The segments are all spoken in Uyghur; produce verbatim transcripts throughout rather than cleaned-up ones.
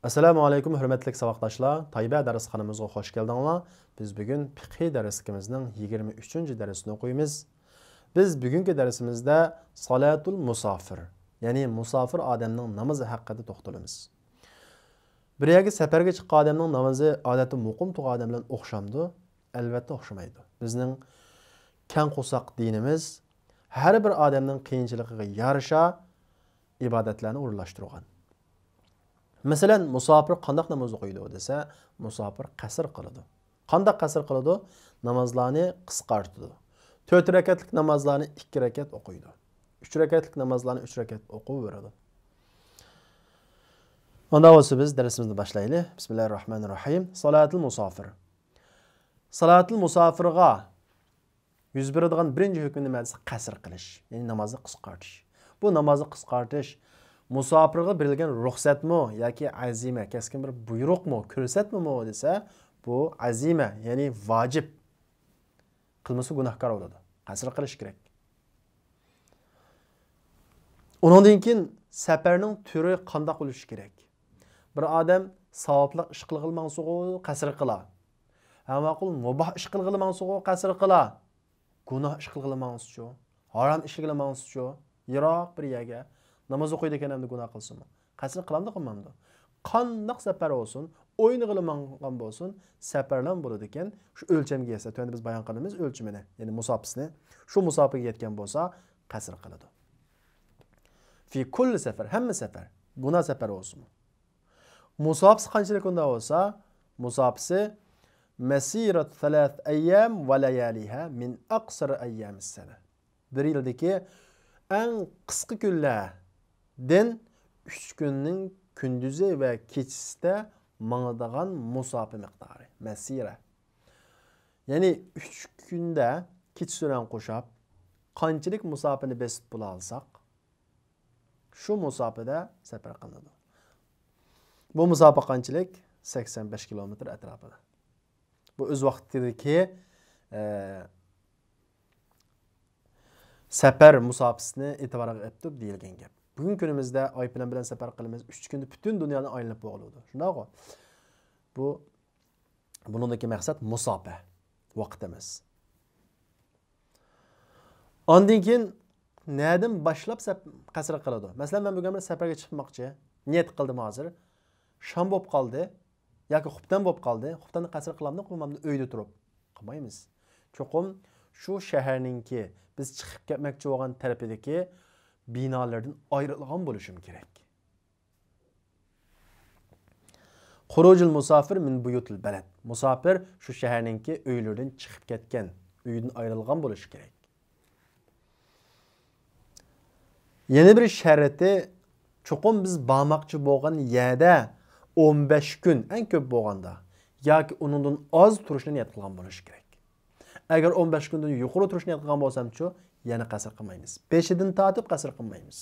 ئەسسالامۇ ئەلەيكۇم، ھۆرمەتلىك ساۋاقداشلار. تايبە دەرسخانىمىزغا خوش كەلدىڭلار. بىز بۈگۈن پىقھىي دەرسلىكىمىزنىڭ يىگىرمە ئۈچىنچى دەرسىنى ئوقۇيمىز. بىز بۈگۈنكى دەرسىمىزدە سالاتۇل مۇسافىر، يەنى مۇساپىر ئادەمنىڭ نامىزى ھەققىدە توختىلىمىز. بىر يەرگە سەپەرگە چىققان ئادەمنىڭ نامىزى ئادەتتە مۇقىم تۇرغان ئادەم بىلەن ئوخشامدۇ؟ ئەلۋەتتە ئوخشىمايدۇ. بىزنىڭ كەڭ قورساق دىنىمىز ھەر بىر ئادەمنىڭ قىيىنچىلىقىغا يارىشا ئىبادەتلەرنى ئورۇنلاشتۇرغان. مەسىلەن، مۇساپىر قانداق ناماز ئوقۇيدۇ دېسە، مۇساپىر قەسىر قىلىدۇ. قانداق قەسىر قىلىدۇ؟ نامازلارنى قىسقارتىدۇ. تۆت رەكەتلىك نامازلارنى ئىككى رەكەت ئوقۇيدۇ. ئۈچ رەكەتلىك نامازلارنى ئۈچ رەكەت ئوقۇۋېرىدۇ. ئۇنداق بولسا بىز دەرسىمىزنى باشلايلى. بىسمىللاھىررەھمانىررەھىم. سالاتۇل مۇسافىر. سالاتۇل مۇسافىرغا يۈز بېرىدىغان بىرىنچى ھۆكمى نېمە دېسە، قەسىر قىلىش، يەنى نامازنى قىسقارتىش. بۇ نامازنى قىسقارتىش مۇساپىرغا بېرىلگەن رۇخسەتمۇ ياكى ئەزىمە، كەسكىن بىر بۇيرۇقمۇ، كۆرسەتمىمۇ دېسە، بۇ ئەزىمە، يەنى ۋاجىپ. قىلمىسا گۇناھكار بولىدۇ. قەسىر قىلىش كېرەك. ئۇنىڭدىن كېيىن سەپەرنىڭ تۈرى قانداق بولۇشى كېرەك؟ بىر ئادەم ساۋابلىق ئىش قىلغىلى ماڭسىغۇ، قەسىر قىلا. ھە، ماقۇل، مۇباھ ئىش قىلغىلى ماڭسىغۇ، قەسىر قىلا. گۇناھ ئىش قىلغىلى ماڭسىچۇ؟ ھارام ئىشلىگىلى ماڭسىچۇ؟ يىراق بىر يەرگە. ناماز ئوقۇيدىكەن ئەمدى گۇناھ قىلسىمۇ. قەسىر قىلامدۇ، قىلمامدۇ؟ قانداق سەپەر بولسۇن، ئوينىغىلى ماڭغان بولسۇن، سەپەرلەرمۇ بولىدىكەن. شۇ ئۆلچەمگە يەتسە، تۆۋەندە بىز بايان قىلىمىز ئۆلچىمىنى، يەنى مۇساپىسىنى. شۇ مۇساپىگە يەتكەن بولسا، قەسىر قىلىدۇ. في كل سفر، ھەممە سەپەر. گۇناھ سەپەر بولسىمۇ. مۇساپىسى قانچىلىك ئۇنداق بولسا؟ مۇساپىسى مسيرة ثلاثة أيام ولياليها من أقصر أيام السنة. بىر يىلدىكى ئەڭ قىسقا كۈنلەردىن ئۈچ كۈننىڭ كۈندۈزى ۋە كېچىسىدە ماڭىدىغان مۇساپە مىقدارى، مەسىرە. يەنى ئۈچ كۈندە كېچىسى بىلەن قوشاپ قانچىلىك مۇساپىنى بېسىپ بولالىساق، شۇ مۇساپىدە سەپەر قىلىنىدۇ. بۇ مۇساپە قانچىلىك؟ سەكسەن بەش كىلومېتىر ئەتراپىدا. بۇ ئۆز ۋاقتىدىكى، ئە، سەپەر مۇساپىسىنى ئېتىبارغا ئېلىپ تۇرۇپ دېيىلگەن گەپ. بۈگۈنكى كۈنىمىزدە ئايروپىلان بىلەن سەپەر قىلىمىز، ئۈچ كۈندە پۈتۈن دۇنيانى ئايلىنىپ بولغىلى بولىدۇ. شۇنداقغۇ؟ بۇ، بۇنىڭدىكى مەقسەت مۇساپە، ۋاقىت ئەمەس. ئاندىن كېيىن نەدىن باشلاپ سەپ-، قەسىر قىلىدۇ؟ مەسىلەن، مەن بۈگۈن بىر سەپەرگە چىقماقچى، نىيەت قىلدىم ھازىر. شام بولۇپ قالدى ياكى خۇپتەن بولۇپ قالدى. خۇپتەندە قەسىر قىلامدۇ، قىلمامدۇ؟ ئۆيدە تۇرۇپ قىلمايمىز. چوقۇم شۇ شەھەرنىڭكى، بىز چىقىپ كەتمەكچى بولغان تەرىپىدىكى بىنالىرىدىن ئايرىلغان بولۇشۇم كېرەك. خروج المسافر من بيوت البلد. مۇساپىر شۇ شەھەرنىڭكى ئۆيلىرىدىن چىقىپ كەتكەن، ئۆيدىن ئايرىلغان بولۇشى كېرەك. يەنە بىر شەرتى، چوقۇم بىز بارماقچى بولغان يەردە ئون بەش كۈن، ئەڭ كۆپ بولغاندا، ياكى ئۇنىڭدىن ئاز تۇرۇشنى نىيەت قىلغان بولۇشى كېرەك. ئەگەر ئون بەش كۈندىن يۇقىرى تۇرۇشنى نىيەت قىلغان بولسامچۇ، يەنە قەسىر قىلمايمىز. بېشىدىن تارتىپ قەسىر قىلمايمىز.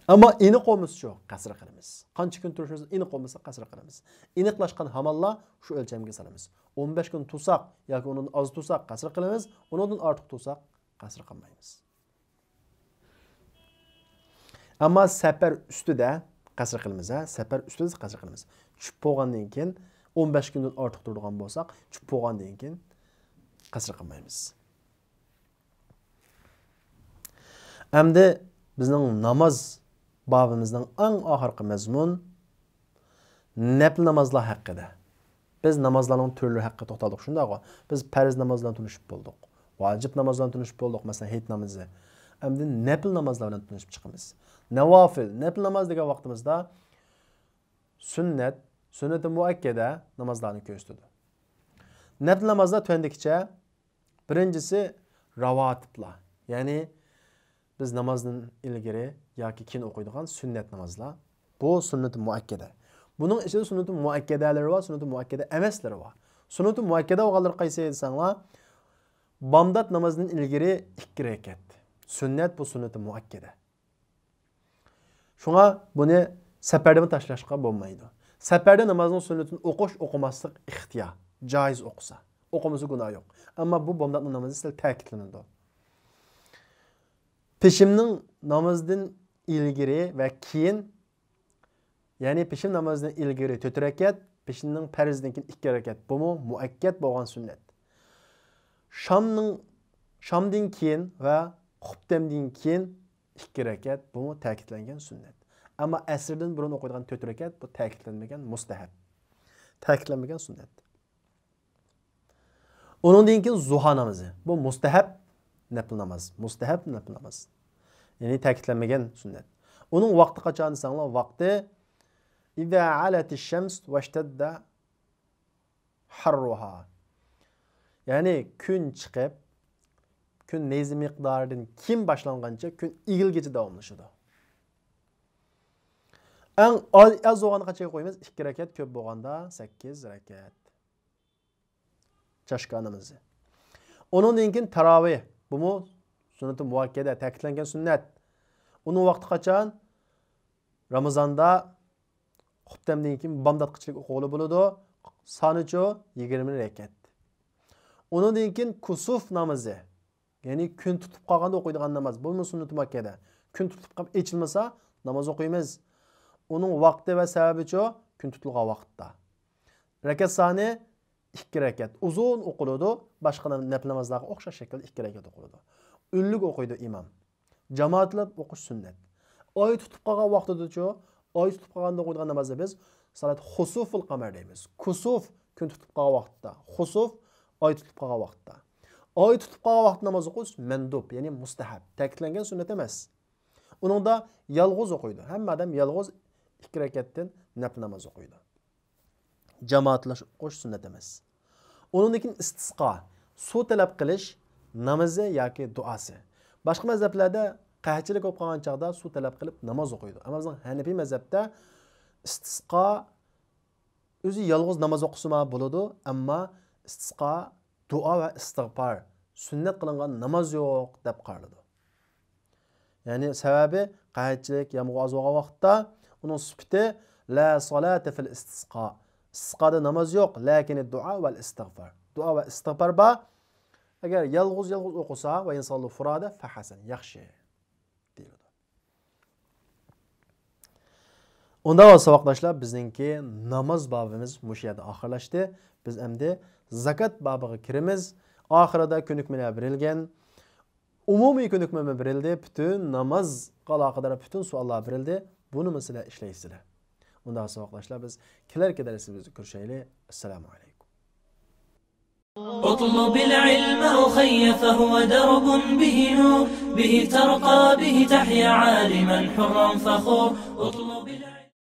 ئەمما ئېنىق بولمىسىچۇ، قەسىر قىلىمىز. قانچە كۈن تۇرۇشىمىز ئېنىق بولمىسا، قەسىر قىلىمىز. ئېنىقلاشقان ھامانلا شۇ ئۆلچەمگە سالىمىز. ئون بەش كۈن تۇرساق ياكى ئۇنىڭدىن ئاز تۇرساق، قەسىر قىلىمىز. ئۇنىڭدىن ئارتۇق تۇرساق، قەسىر قىلمايمىز. ئەمما سەپەر ئۈستىدە قەسىر قىلىمىز، ھە؟ سەپەر ئۈستىدە قەسىر قىلىمىز. چۈشۈپ بولغاندىن كېيىن، ئون بەش كۈندىن ئارتۇق تۇرىدىغان بولساق، چۈشۈپ بولغاندىن كېيىن قەسىر قىلمايمىز. ئەمدى بىزنىڭ ناماز بابىمىزنىڭ ئەڭ ئاخىرقى مەزمۇن نەپىل نامازلار ھەققىدە. بىز نامازلارنىڭ تۈرلىرى ھەققىدە توختالدۇق، شۇنداقغۇ؟ بىز پەرز ناماز بىلەن تونۇشۇپ بولدۇق. ۋاجىپ ناماز بىلەن تونۇشۇپ بولدۇق، مەسىلەن، ھېيت نامىزى. ئەمدى نەپىل نامازلار بىلەن تونۇشۇپ چىقىمىز. نەۋافىل، نەپىل ناماز دېگەن ۋاقتىمىزدا سۈننەت، سۈننىتى مۇئەككەدە نامازلارنى كۆرسىتىدۇ. نەپىل نامازلار تۆۋەندىكىچە. بىرىنچىسى، راۋاتىپلار. يەنى بىز نامازدىن ئىلگىرى ياكى كېيىن ئوقۇيدىغان سۈننەت نامازلار. بۇ سۈننىتى مۇئەككەدە. بۇنىڭ ئىچىدە سۈننىتى مۇئەككەدەلىرى بار، سۈننىتى مۇئەككەدە ئەمەسلىرى بار. سۈننىتى مۇئەككەدە بولغانلىرى قايسى دېسەڭلار، بامدات نامازىدىن ئىلگىرى ئىككى رەكەت. سۈننەت، بۇ سۈننىتى مۇئەككەدە. شۇڭا بۇنى سەپەردىمۇ تاشلاشقا بولمايدۇ. سەپەردە نامازنىڭ سۈننىتىنى ئوقۇش، ئوقۇماسلىق ئىختىيار. جايىز ئوقۇسا. ئوقۇمىسا گۇناھ يوق. ئەمما بۇ بامداتنىڭ نامىزى سەل تەكىتلىنىدۇ. پېشىمنىڭ نامىزىدىن ئىلگىرى ۋە كېيىن يەنى پېشىن نامازىدىن ئىلگىرى تۆت رەكەت، پېشىننىڭ پەرزىدىن كېيىن ئىككى رەكەت، بۇمۇ مۇئەككەت بولغان سۈننەت. شامنىڭ، شامدىن كېيىن ۋە خۇپتەمدىن كېيىن ئىككى رەكەت، بۇمۇ تەكىتلەنگەن سۈننەت. ئەمما ئەسىردىن بۇرۇن ئوقۇيدىغان تۆت رەكەت، بۇ تەكىتلەنمىگەن مۇستەھەب. تەكىتلەنمىگەن سۈننەت. ئۇنىڭدىن كېيىن زۇھا نامىزى. بۇ مۇستەھەب نەپلى ناماز. مۇستەھەب نەپلى ناماز. يەنى تەكىتلەنمىگەن سۈننەت. ئۇنىڭ ۋاقتى قاچان دېسەڭلار، ۋاقتى إذا علت الشمس واشتد حرها. يەنى كۈن چىقىپ، كۈن نەيزە مىقدارىدىن كېيىن باشلانغانچە كۈن ئېگىلگىچە داۋاملىشىدۇ. ئەڭ ئاز، ئاز بولغاندا قانچىگە قويىمىز؟ ئىككى رەكەت، كۆپ بولغاندا سەككىز رەكەت. چاشقا نامىزى. ئۇنىڭدىن كېيىن تاراۋىھ. بۇمۇ سۈننىتى مۇئەككەدە، تەكىتلەنگەن سۈننەت. ئۇنىڭ ۋاقتى قاچان؟ رامىزاندا خۇپتەمدىن كېيىن بامداتقىچىلىك ئوقۇغىلى بولىدۇ. سانىچۇ؟ يىگىرمە رەكەت. ئۇنىڭدىن كېيىن كۇسۇف نامىزى. يەنى كۈن تۇتۇپ قالغاندا ئوقۇيدىغان ناماز. بۇمۇ سۈننىتى مۇئەككەدە. كۈن تۇتۇپ قېلىپ ئېچىلمىسا، ناماز ئوقۇيمىز. ئۇنىڭ ۋاقتى ۋە سەۋەبىچۇ؟ كۈن تۇتۇلغان ۋاقىتتا. رەكەت سانى ئىككى رەكەت. ئۇزۇن ئوقۇلىدۇ. باشقا نەپلى نامازلارغا ئوخشاش شەكىلدە ئىككى رەكەت ئوقۇلىدۇ. ئۈنلۈك ئوقۇيدۇ ئىمام. جامائەتلەپ ئوقۇش سۈننەت. ئاي تۇتۇپ قالغان ۋاقتىدىچۇ؟ ئاي تۇتۇپ قالغاندا ئوقۇيدىغان نامازنى بىز سالات خۇسۇفۇل قەمەر دەيمىز. كۇسۇف، كۈن تۇتۇپ قالغان ۋاقىتتا. خۇسۇف، ئاي تۇتۇپ قالغان ۋاقىتتا. ئاي تۇتۇپ قالغان ۋاقىتتا ناماز ئوقۇش مەندۇب، يەنى مۇستەھەب، تەكىتلەنگەن سۈننەت ئەمەس. ئۇنىڭدا يالغۇز ئوقۇيدۇ. ھەممە ئادەم يالغۇز ئىككى رەكەتتىن نەپلى ناماز ئوقۇيدۇ. جامائەتلەش ئوقۇش سۈننەت ئەمەس. ئۇنىڭدىن كېيىن ئىستىسقا، سۇ تەلەپ قىلىش نامىزى ياكى دۇئاسى. باشقا مەزھەپلەردە قەھەتچىلىك بولۇپ قالغان چاغدا سۇ تەلەپ قىلىپ ناماز ئوقۇيدۇ. ئەمما بىزنىڭ ھەنىپىي مەزھەپتە ئىستىسقا ئۆزى يالغۇز ناماز ئوقۇسىمۇ بولىدۇ، ئەمما ئىستىسقا دۇئا ۋە ئىستىغپار، سۈننەت قىلىنغان ناماز يوق دەپ قارىلىدۇ. يەنى سەۋەبى قەھەتچىلىك، يامغۇر ئاز بولغان ۋاقىتتا ئۇنىڭ سۈپىتى لا صلاة في الاستسقاء. ئىستىسقادا ناماز يوق، لكن الدعاء والاستغفار. دۇئا ۋە ئىستىغپار بار. ئەگەر يالغۇز-يالغۇز ئوقۇسا، وإن صلوا فرادى فحسن، ياخشى دېيىلىدۇ. ئۇنداق بولسا ساۋاقداشلار، بىزنىڭكى ناماز بابىمىز مۇشۇ يەردە ئاخىرلاشتى. بىز ئەمدى زاكات بابىغا كىرىمىز. ئاخىرىدا كۆنۈكمىلەر بېرىلگەن. ئومۇمىي كۆنۈكمىمۇ بېرىلدى، پۈتۈن نامازغا ئالاقىدار پۈتۈن سوئاللار بېرىلدى. بۇنىمۇ سىلەر ئىشلەيسىلەر. ئۇنداق ساۋاقداشلار، بىز كېلەركى دەرسىمىزدە كۆرۈشەيلى. ئەسسالامۇ ئەلەيكۇم. اطلب العلم أخي فهو درب به نور، به ترقى به تحيا عالما حرا فخور. اطلب العلم